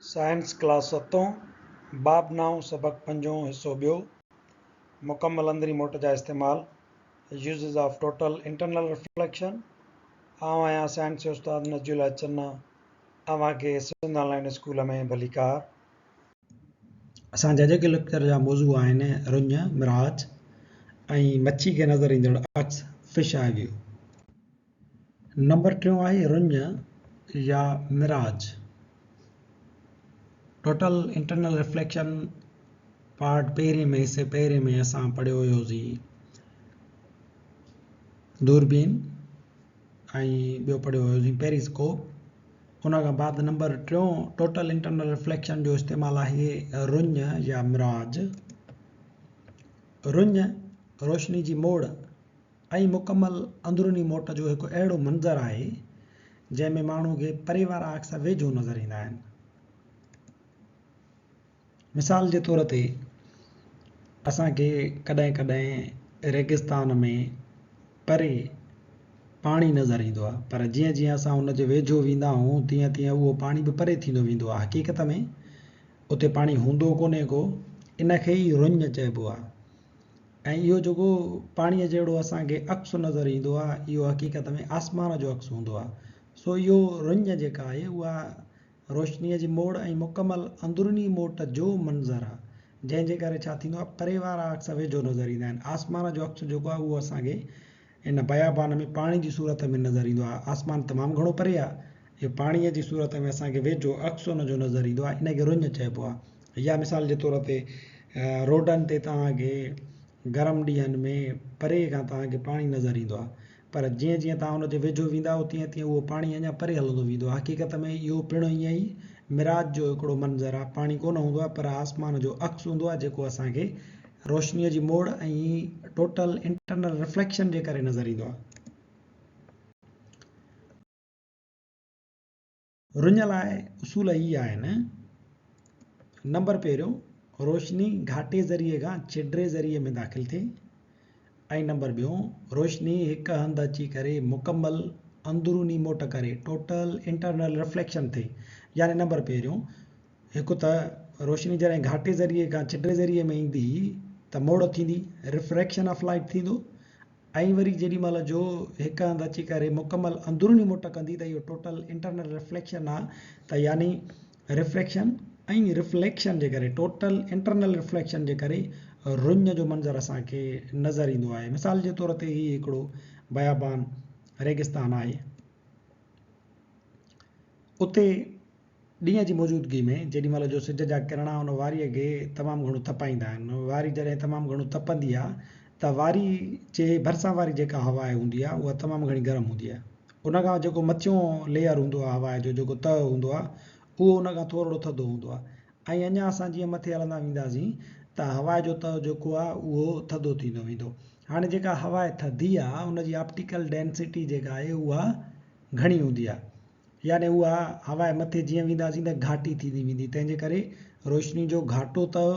Science class ستون، باب نائون، سبق پنجون، حصو ٻيو، مڪمل اندرين موٽ جا استعمال، Uses of Total Internal Reflection، آئون آهيان سائنس جو استاد نجي الله چنا، اوهان کي سنڌ آن لائين اسڪول ۾ ڀليڪار. اسان جا اڄوڪي ليڪچر جا موضوع آهن رڃ، مراج ۽ مڇي کي نظر ايندڙ عڪس، Fish Eye View. Number ٽيون آهي رڃ يا mirage. Total internal reflection part پهرين ۾ حصي پهرين ۾ اسان پڙهيو هيوسين دوربين ۽ ٻيو پڙهيو هيوسين پيريسڪوپ. ان کان بعد نمبر ٽيون ٽوٽل انٽرنل رفليڪشن جو استعمال آهي رڃ يا مراج. رڃ روشني جي موڙ ۽ مڪمل اندروني موٽ جو هڪ اهڙو منظر آهي، جنهن ۾ ماڻهو کي پري وارا عڪس ويجهو نظر ايندا آهن. مثال جي طور تي اسان کي ڪڏهن ڪڏهن ريگستان ۾ پري پاڻي نظر ايندو آهي، پر جيئن جيئن اسان ان جي ويجهو ويندا آهيون، تيئن تيئن اهو پاڻي به پري ٿيندو ويندو آهي. حقيقت ۾ اتي پاڻي هوندو ڪونهي ڪو، ان کي ئي رڃ چئبو آهي. ۽ اهو جيڪو پاڻيء جهڙو اسان کي عڪس نظر ايندو آهي، اهو حقيقت ۾ آسمان جو عڪس هوندو آهي. سو اهو رڃ جيڪا آهي، اها روشنيء جي موڙ ۽ مڪمل اندروني موٽ جو منظر آهي، جنهن جي ڪري ڇا ٿيندو آهي، پري وارا عڪس ويجهو نظر ايندا آهن. آسمان جو عڪس جيڪو آهي، اهو اسان کي ان بيابان ۾ پاڻي جي صورت ۾ نظر ايندو آهي. آسمان تمام گهڻو پري آهي، اهو پاڻيء جي صورت ۾ اسان کي ويجهو عڪس ان جو نظر ايندو آهي، ان کي رڃ چئبو آهي. يا مثال جي طور تي روڊن تي توهان کي گرم ڏينهن ۾ پري کان توهان کي پاڻي نظر ايندو آهي پر جيئن جيئن توهان ان جي ويجهو ويندا آهيو تيئن تيئن اهو پاڻي اڃا پري هلندو ويندو آهي. حقيقت ۾ اهو پڻ ائين ئي ميراج جو هڪڙو منظر آهي. پاڻي ڪونه هوندو آهي پر آسمان جو عڪس هوندو آهي جيڪو اسان کي روشنيء جي موڙ ۽ ٽوٽل انٽرنل رفليڪشن جي ڪري نظر ايندو آهي. رڃ لاء اصول هي آهن. نمبر پهريون، روشني گهاٽي ذريعي کان ڇڊري ذريعي ۾ داخل ٿئي ۽ نمبر ٻيون، روشني هڪ هنڌ اچي ڪري مڪمل اندروني موٽ ڪري، Total Internal Reflection، ٿئي. يعني نمبر پهريون، هڪ ته روشني جڏهن گهاٽي ذريعي کان ڇڊري ذريعي ۾ ايندي ته موڙ ٿيندي، Refraction of Light ٿيندو، ۽ وري جيڏي مهل جو هڪ هنڌ اچي ڪري مڪمل اندروني موٽ ڪندي ته اهو ٽوٽل انٽرنل رفليڪشن آ ته يعني رفريڪشن ۽ رفليڪشن جي ڪري ٽوٽل انٽرنل رفليڪشن جي ڪري رڃ جو منظر اسان کي نظر ايندو آهي. مثال جي طور تي هي هڪڙو بيابان ريگستان آهي اتي ڏينهن جي موجودگي ۾ جيڏي مهل جو سج جا ڪرڻا ان واريء کي تمام گهڻو تپائيندا آهن. واري جڏهن تمام گهڻو تپندي آهي ته واري جي ڀرسان واري جيڪا هوا هوندي آهي اها تمام گهڻي گرم هوندي آهي. ان کان جيڪو مٿيون ليئر هوندو آهي هوا جو جيڪو تهه هوندو آهي اهو ان کان ٿورڙو ٿڌو هوندو آهي ۽ اڃا اسان جيئن مٿي هلندا وينداسين ته هوا جو تهه جيڪو آهي اهو ٿڌو ٿيندو ويندو. هاڻي جيڪا هوا ٿڌي آهي ان جي آپٽيڪل ڊينسٽي جيڪا آهي اها گهڻي هوندي آهي. يعني اها هواء مٿي جيئن وينداسين ته گهاٽي ٿيندي ويندي، تنهن جي ڪري روشني جو گهاٽو تهه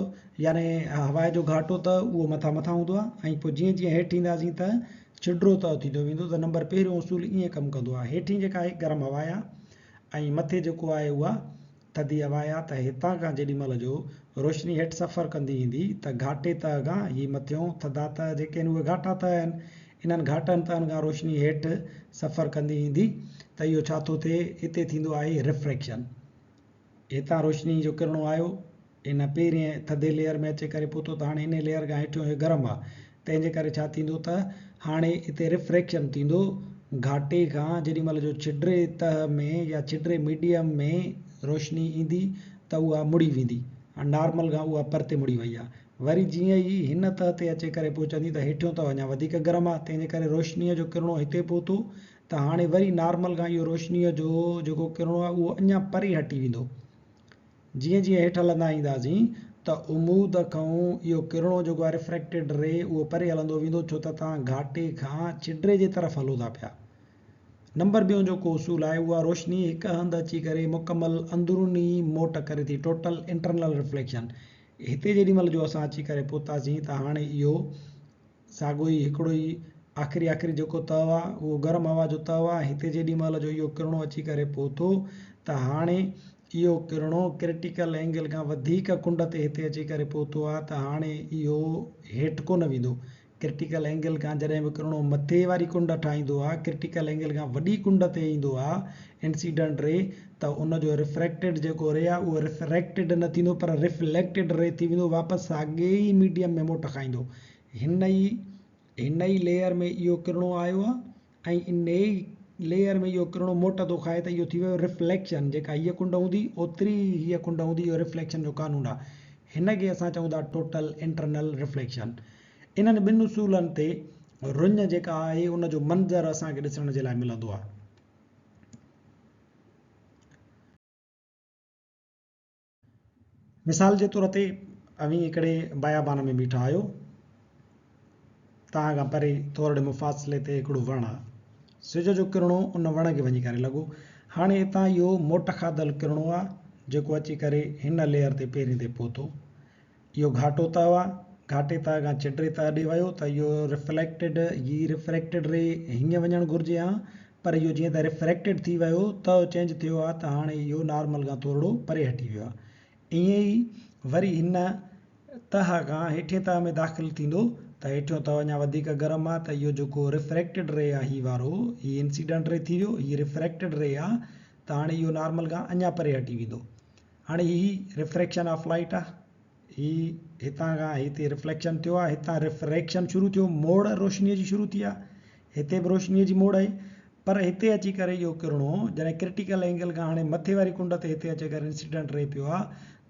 يعني هواء جو گهاٽو تهه اهو مٿان مٿان هوندو آهي ۽ پوء جيئن جيئن هيٺ اينداسين ته ڇڊرو تهه ٿيندو ويندو ته نمبر پهريون اصول ائين ڪم ڪندو آهي. هيٺين جيڪا آهي گرم هوا آهي ۽ مٿي جيڪو آهي اها ٿڌي هوا آهي ته هتان کان جيڏي مهل جو روشني هيٺ سفر ڪندي ايندي ته گهاٽي تهه کان هي مٿيون ٿڌا تهه جيڪي آهن اهي گهاٽا تهه آهن انهن گهاٽن تهن کان روشني هيٺ سفر ڪندي ايندي ته اهو ڇا ٿو ٿئي هتي ٿيندو آهي رفريڪشن هتان روشني جو ڪرڻو آيو ان پهرين ٿڌي ليئر ۾ اچي ڪري پهتو ته هاڻي انهي ليئر کان هيٺيون هي گرم آ تنهن جي ڪري ڇا ٿيندو ته هاڻي اتي رفريڪشن ٿيندو گهاٽي کان جيڏي مهل جو ڇڊري تهه ۾ يا ڇڊري ميڊيم ۾ روشني ايندي ته اها مڙي ويندي هاڻي نارمل کان اها پرتي مڙي وئي آ وري جيئن ئي هن تهه تي اچي ڪري پهچندي ته هيٺيون تهه اڃا وڌيڪ گرم آ تنهن جي ڪري روشنيء جو ڪرڻو هتي پهتو ته هاڻي وري نارمل کان اهو روشنيء جو جيڪو ڪرڻو آ اهو اڃا پري هٽي ويندو. جيئن جيئن هيٺ هلندا اينداسين ته عمود کئون اهو ڪرڻو جيڪو آهي Refracted Ray اهو پري هلندو ويندو ڇو ته توهان گهاٽي کان ڇڊري جي طرف هلو ٿا پيا. نمبر ٻيون جيڪو اصول آهي اها روشني هڪ هنڌ اچي ڪري مڪمل اندروني موٽ ڪري ٿي Total Internal Reflection هتي جيڏي مهل جو اسان اچي ڪري پهتاسين ته هاڻي اهو ساڳيو ئي هڪڙو ئي آخري آخري جيڪو تهه آ اهو گرم هوا جو تهه آ هتي جيڏي مهل جو اهو ڪرڻو اچي ڪري پهتو ته هاڻي اهو ڪرڻو ڪرٽيڪل اينگل کان وڌيڪ ڪنڊ تي هتي اچي ڪري پهتو آهي ته هاڻي اهو هيٺ ڪونه ويندو. ڪرٽيڪل اينگل کان جڏهن به ڪرڻو مٿي واري ڪنڊ ٺاهيندو آهي، ڪرٽيڪل اينگل کان وڏي ڪنڊ تي ايندو آهي انسيڊنٽ ري ته ان جو ريفريڪٽيڊ جيڪو ري آهي اهو ريفريڪٽيڊ نه ٿيندو پر ريفليڪٽيڊ ري ٿي ويندو واپس ساڳي ئي ميڊيم ۾ موٽ کائيندو. هن ئي هن ئي ليئر ۾ اهو ڪرڻو آيو آهي. ۽ انهيء ليئر ۾ اهو ڪرڻو موٽ ٿو کائي ته اهو ٿي ويو رفليڪشن، جيڪا هيء ڪنڊ هوندي اوتري ئي هيء ڪنڊ هوندي، اهو رفليڪشن جو قانون آهي. هن کي اسان چئون ٿا ٽوٽل انٽرنل رفليڪشن. انهن ٻن اصولن تي رڃ جيڪا آهي ان جو منظر اسان کي ڏسڻ جي لاء ملندو آهي. مثال جي طور تي اوهين هڪڙي بيابان ۾ بيٺا آهيو، توهان کان پري ٿورڙي مفاصلي تي هڪڙو وڻ آهي، سج جو ڪرڻو ان وڻ کي وڃي ڪري لڳو، هاڻي هتان اهو موٽ کاڌل ڪرڻو آهي جيڪو اچي ڪري هن ليئر تي پهرين تي پهتو، اهو گهاٽو تهه آهي، گهاٽي تهه کان چڊري تهه ڏي ويو ته اهو رفليڪٽيڊ، هي رفريڪٽيڊ ري هيئن وڃڻ گهرجي ها پر اهو جيئن ته رفريڪٽيڊ ٿي ويو، تهه چينج ٿيو آهي ته هاڻي اهو نارمل کان ٿورڙو پري هٽي ويو آهي. ائين ئي وري هن تهه کان هيٺين تهه ۾ داخل ٿيندو ته هيٺيون تهه اڃا وڌيڪ گرم آهي ته اهو جيڪو رفريڪٽيڊ ري آهي هي وارو هي انسيڊنٽ ري ٿي ويو، هي رفريڪٽيڊ ري آهي ته هاڻي اهو نارمل کان اڃا پري هٽي ويندو. هاڻي هي ريفريڪشن آف لائيٽ آ، هي هتان کان هتي ريفليڪشن ٿيو آ، هتان ريفريڪشن شروع ٿيو، موڙ روشنيء جي شروع ٿي آ، هتي به روشنيء جي موڙ آئي، پر هتي اچي ڪري اهو ڪرڻو جڏهن ڪرٽيڪل اينگل کان هاڻي مٿي واري ڪنڊ تي هتي اچي ڪري انسيڊنٽ ري پيو آ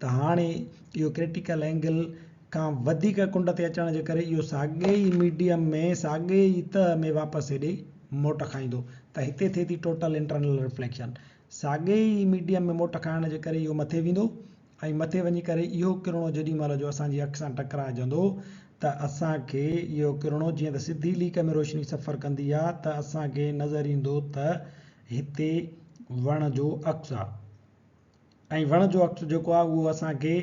ته هاڻي اهو ڪرٽيڪل اينگل کان وڌيڪ ڪنڊ تي اچڻ جي ڪري اهو ساڳئي ئي ميڊيم ۾ ساڳئي ئي تهه ۾ واپس هيڏي موٽ کائيندو ته هتي ٿئي ٿي ٽوٽل انٽرنل ريفليڪشن. ساڳئي ئي ميڊيم ۾ موٽ کائڻ جي ڪري اهو مٿي ويندو ۽ مٿي وڃي ڪري اهو ڪرڻو جيڏي مهل جو اسان جي اک سان ٽڪرائجندو ته اسان کي اهو ڪرڻو جيئن ته سڌي ليڪ ۾ روشني سفر ڪندي آ ته اسان کي نظر ايندو ته هتي وڻ جو عڪس آ ۽ وڻ جو عڪس جيڪو آ اهو اسان کي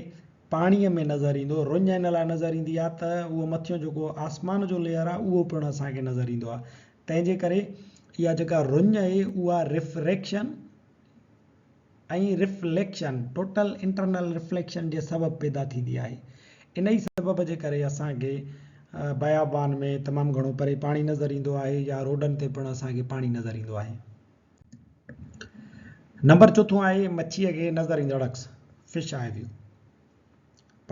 پاڻيء ۾ نظر ايندو. رڃ ان لاء نظر ايندي آ ته اهو مٿيون جيڪو آسمان جو ليئر آ اهو پڻ اسان کي نظر ايندو آ تنهن جي ڪري اها جيڪا رڃ آهي اها refraction ۽ reflection, total internal reflection, جي سبب پيدا ٿيندي آهي. انهي سبب جي ڪري اسان کي بيابان ۾ تمام گهڻو پري پاڻي نظر ايندو آهي يا روڊن تي پڻ اسان کي پاڻي نظر ايندو آهي. نمبر چوٿون آهي مڇيء کي نظر ايندڙ عڪس، Fish Eye View.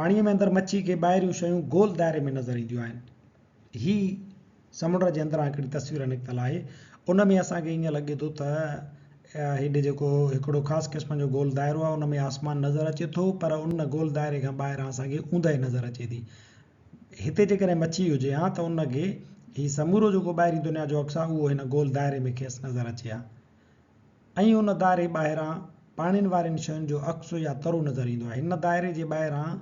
پاڻيء ۾ اندر مڇي کي ٻاهريون شيون گول دائري ۾ نظر اينديون آهن. هي سمنڊ جي اندران هڪڙي تصوير نڪتل آهي. ان ۾ اسان کي ائين لڳي ٿو ته هيڏي جيڪو هڪڙو خاص قسم جو گول دائرو آهي ان ۾ آسمان نظر اچي ٿو پر ان گول دائري کان ٻاهران اسان کي اوندهه نظر اچي ٿي. هتي جيڪڏهن مڇي هجي ها ته ان کي هي سمورو جيڪو ٻاهرين دنيا جو عڪس آهي اهو هن گول دائري ۾ کيس نظر اچي ها. ۽ ان دائري ٻاهران پاڻين وارين شين جو عڪس يا ترو نظر ايندو آهي. هن دائري جي ٻاهران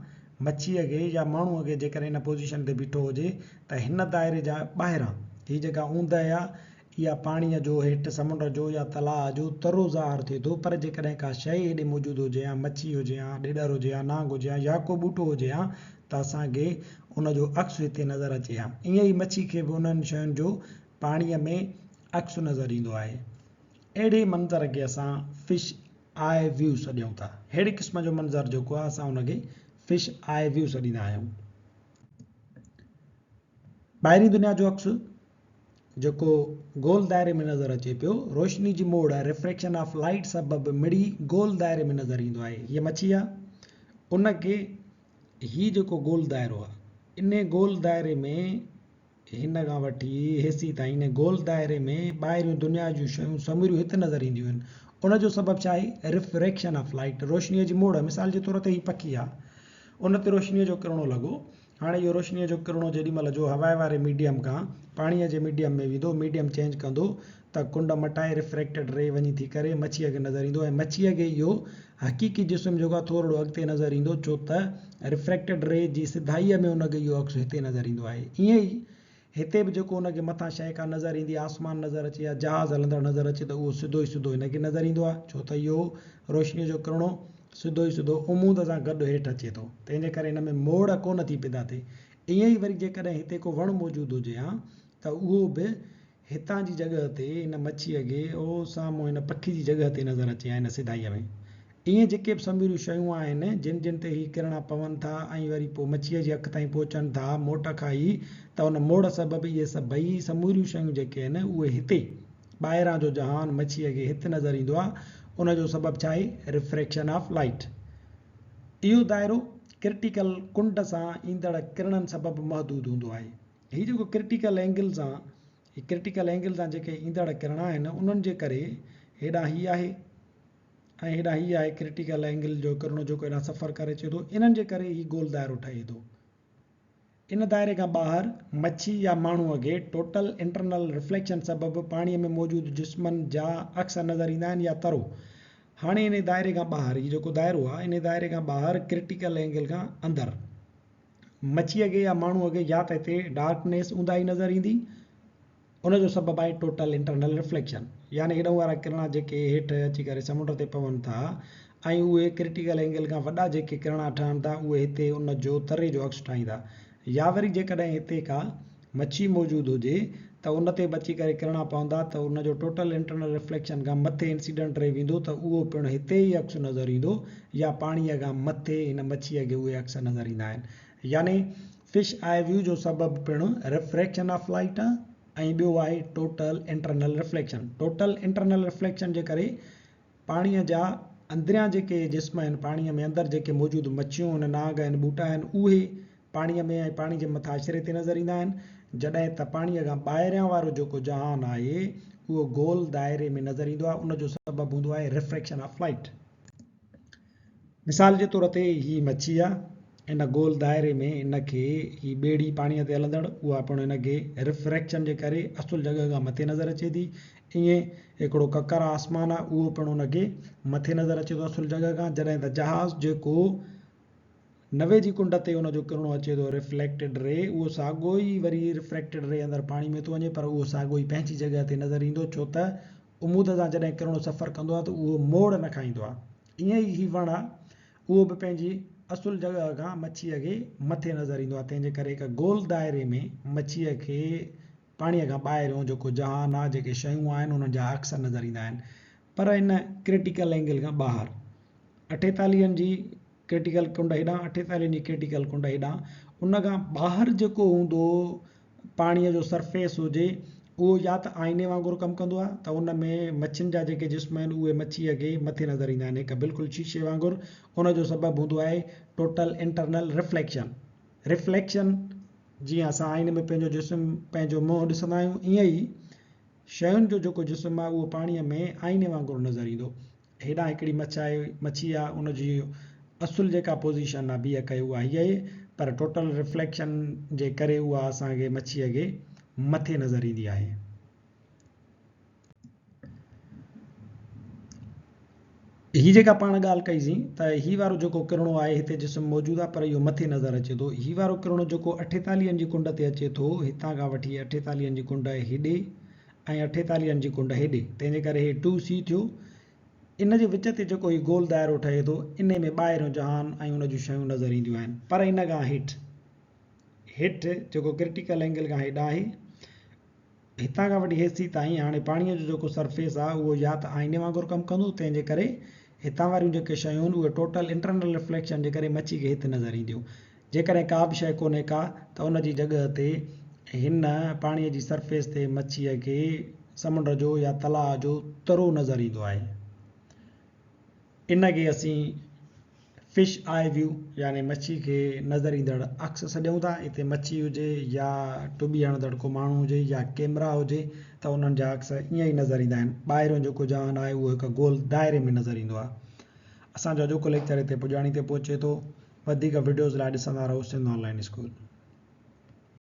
مڇيء کي يا ماڻهوء کي جيڪڏهن ان پوزيشن تي بيٺو هجي ته هن دائري جا ٻاهران هي جيڪا اوندهه آهي اها پاڻيء جو هيٺ سمنڊ جو يا تلاء جو ترو ظاهر ٿئي ٿو پر جيڪڏهن ڪا شيء هيڏي موجود هجي ها مڇي هجي ها ڏيڏر هجي ها نانگ هجي ها يا ڪو ٻوٽو هجي ها ته اسان کي ان جو عڪس هتي نظر اچي ها. ائين ئي مڇي کي به انهن شين جو پاڻيء ۾ عڪس نظر ايندو آهي. اهڙي منظر کي اسان فش آء ويو سڏيون ٿا. ههڙي قسم جو منظر جيڪو آهي اسان ان کي فش آء ويو سڏيندا آهيون. ٻاهرين دنيا جو عڪس جيڪو گول دائري ۾ نظر اچي پيو، روشني جي موڙ، Refraction of Light، سبب مڙي گول دائري ۾ نظر ايندو آهي. هيء مڇي آهي، ان کي هي جيڪو گول دائرو آهي، انهي گول دائري ۾ هن کان وٺي هيسي تائين ان گول دائري ۾ ٻاهريون دنيا جون شيون سموريون هت نظر اينديون آهن. ان جو سبب ڇا آهي؟ ريفريڪشن آف لائيٽ، روشنيء جي موڙ، مثال جي طور تي هي پکي آهي، ان تي روشنيء جو ڪرڻو لڳو، هاڻي اهو روشنيء جو ڪرڻو جيڏي مهل جو هواء واري ميڊيم کان پاڻيء جي ميڊيم ۾ ويندو، ميڊيم چينج ڪندو ته ڪنڊ مٽائي ريفريڪٽيڊ ري وڃي ٿي ڪري مڇيء کي نظر ايندو ۽ مڇيء کي اهو حقيقي جسم جيڪو آهي ٿورڙو اڳتي نظر ايندو ڇو ته ريفريڪٽيڊ ري جي سڌائيء ۾ ان کي اهو عڪس هتي نظر ايندو آهي. ائين ئي هتي به جيڪو ان کي مٿان شيء ڪا نظر ايندي آسمان نظر اچي يا جهاز هلندڙ نظر اچي ته اهو سڌو ئي سڌو هن کي نظر ايندو آهي ڇو ته اهو روشنيء جو ڪرڻو سڌو ئي سڌو عمود سان گڏ هيٺ اچي ٿو تنهن جي ڪري هن ۾ موڙ ڪونه ٿي پيدا ٿئي. ائين ئي وري جيڪڏهن هتي ڪو وڻ موجود هجي ها ته اهو به هتان جي جڳهه تي هن مڇيء کي اهو سامهون هن پکي جي جڳهه تي نظر اچي ها هن سڌائيء ۾. ائين جيڪي به سموريون شيون آهن، جن جن تي هي ڪرڻا پون ٿا ۽ وري پوء مڇيء جي اک تائين پهچن ٿا، موٽ کائي، ته ان موڙ سبب اهي سڀئي سموريون شيون جيڪي آهن، اهي هتي، ٻاهران جو جهان مڇيء کي هت نظر ايندو آهي، ان جو سبب ڇا آهي؟ Refraction of light. اهو دائرو ڪرٽيڪل ڪنڊ سان ايندڙ ڪرڻن سبب محدود هوندو آهي. هي جيڪو ڪرٽيڪل اينگل سان، هي ڪرٽيڪل اينگل سان جيڪي ايندڙ ڪرڻا آهن، انهن جي ڪري هيڏانهن هي آهي، ۽ هيڏانهن هي آهي ڪرٽيڪل اينگل جو ڪرڻو جيڪو هيڏانهن سفر ڪري اچي ٿو انهن جي ڪري هي گول دائرو ٺهي ٿو. ان دائري کان ٻاهر مڇي يا ماڻهوء کي ٽوٽل انٽرنل رفليڪشن سبب پاڻيء ۾ موجود جسمن جا عڪس نظر ايندا آهن يا ترو. هاڻي انهي دائري کان ٻاهر هي جيڪو دائرو آهي انهي دائري کان ٻاهر ڪرٽيڪل اينگل کان اندر مڇيء کي يا ماڻهوء کي يا ته هتي ڊارڪنيس اونداهي نظر ايندي ان جو سبب آهي ٽوٽل انٽرنل رفليڪشن يعني هيڏانهن وارا ڪرڻا جيڪي هيٺ اچي ڪري سمنڊ تي پون ٿا ۽ اهي ڪرٽيڪل اينگل کان وڏا جيڪي ڪرڻا ٺهن ٿا اهي هتي ان جو تري جو عڪس ٺاهيندا يا وري جيڪڏهن هتي ڪا مڇي موجود هجي ته ان تي به اچي ڪري ڪرڻا پوندا ته ان جو ٽوٽل انٽرنل رفليڪشن کان مٿي انسيڊنٽ ري ويندو ته اهو پڻ هتي ئي عڪس نظر ايندو يا پاڻيء کان مٿي هن مڇيء کي اهي عڪس نظر ايندا آهن يعني فش آء ويو جو سبب پڻ رفريڪشن آف لائيٽ آهي ۽ ٻيو آهي total internal reflection. Total internal reflection جي ڪري پاڻيء جا اندريان جيڪي جسم آهن، پاڻيء ۾ اندر جيڪي موجود مڇيون آهن، نانگ آهن، ٻوٽا آهن، اهي پاڻيء ۾ ۽ پاڻي جي مٿاڇري تي نظر ايندا آهن، جڏهن ته پاڻيء کان ٻاهريان وارو جيڪو جهان آهي، اهو گول دائري ۾ نظر ايندو آهي، ان جو سبب هوندو آهي رفريڪشن آف لائيٽ. مثال جي طور تي هي مڇي آ، ان گول دائري ۾ ان کي هي ٻيڙي پاڻيء تي هلندڙ اها پڻ ان کي رفريڪشن جي ڪري اصل جڳهه کان مٿي نظر اچي ٿي. ائين هڪڙو ڪڪر آ آسمان آ اهو پڻ ان کي مٿي نظر اچي ٿو اصل جڳهه کان جڏهن ته جهاز جيڪو 90 جي ڪنڊ تي ان جو ڪرڻو اچي ٿو رفليڪٽيڊ ري اهو ساڳو ئي وري رفريڪٽيڊ ري اندر پاڻي ۾ ٿو وڃي پر اهو ساڳو ئي پنهنجي جڳهه تي نظر ايندو ڇو ته عمود سان جڏهن ڪرڻو سفر ڪندو آ ته اهو موڙ نه کائيندو آ. ائين ئي هي وڻ آ، اهو به پنهنجي اصل جڳهه کان مڇيء کي مٿي نظر ايندو آ، تنهن جي ڪري هڪ گول دائري ۾ مڇيء کي پاڻيء کان ٻاهريون جيڪو جهان آ، جيڪي شيون آهن، انهن جا عڪس نظر ايندا آهن. پر ان ڪرٽيڪل اينگل کان ٻاهر اٺيتاليهن جي ڪرٽيڪل ڪنڊ هيڏانهن، اٺيتاليهن جي ڪرٽيڪل ڪنڊ هيڏانهن، ان کان ٻاهر جيڪو هوندو پاڻيء جو سرفيس هجي، اهو يا ته آئيني وانگر ڪم ڪندو آهي ته ان ۾ مڇين جا جيڪي جسم آهن اهي مڇيء کي مٿي نظر ايندا آهن هڪ بلڪل شيشي وانگر، ان جو سبب هوندو آهي ٽوٽل انٽرنل رفليڪشن، Reflection، جيئن اسان آئيني ۾ پنهنجو جسم، پنهنجو منهن ڏسندا آهيون ائين ئي شين جو جيڪو جسم آهي اهو پاڻيء ۾ آئيني وانگر نظر ايندو. هيڏانهن هڪڙي مڇ آهي، مڇي آ، ان جي اصل جيڪا پوزيشن آ بيهه ڪئي اها هيء آهي، پر ٽوٽل رفليڪشن جي ڪري اها اسان کي مڇيء کي مٿي نظر ايندي آهي. هي جيڪا پاڻ ڳالهه ڪئي سين ته هي وارو جيڪو ڪرڻو آهي هتي جسم موجود آ پر اهو مٿي نظر اچي ٿو. هي وارو ڪرڻو جيڪو اٺيتاليهن جي ڪنڊ تي اچي ٿو، هتان کان وٺي اٺيتاليهن جي ڪنڊ هيڏي ۽ اٺيتاليهن جي ڪنڊ هيڏي، تنهن جي ڪري هي ٽو سي ٿيو. ان جي وچ تي جيڪو هي گول دائرو ٺهي ٿو، انهي ۾ ٻاهريون جهان ۽ ان جون شيون نظر اينديون آهن. پر ان کان هيٺ، هيٺ جيڪو ڪرٽيڪل اينگل کان هيڏانهن آهي، هتان کان وٺي هيسي تائين هاڻي پاڻيء جو جيڪو سرفيس آهي، اهو يا ته آئيني وانگر ڪم ڪندو، تنهن جي ڪري هتان واريون جيڪي شيون آهن، اهي ٽوٽل انٽرنل رفليڪشن جي ڪري مڇي کي هت نظر اينديون. جيڪڏهن ڪا به شيء ڪونهي ڪا ته ان جي جڳهه تي هن پاڻيء جي سرفيس تي مڇيء کي سمنڊ جو يا تلاء جو ترو نظر ايندو آهي. ان کي اسين فش آء ويو يعني مڇي کي نظر ايندڙ عڪس سڏيون ٿا. اتي مڇي هجي يا ٽٻي هڻندڙ ڪو ماڻهو هجي يا ڪيمرا هجي ته انهن جا عڪس ائين ئي نظر ايندا آهن. ٻاهريون جيڪو جهان آهي اهو هڪ گول دائري ۾ نظر ايندو آهي. اسان جو اڄوڪو ليڪچر هتي پڄاڻي تي پهچي ٿو. وڌيڪ وڊيوز لاء ڏسندا رهو سنڌ آن لائن اسڪول.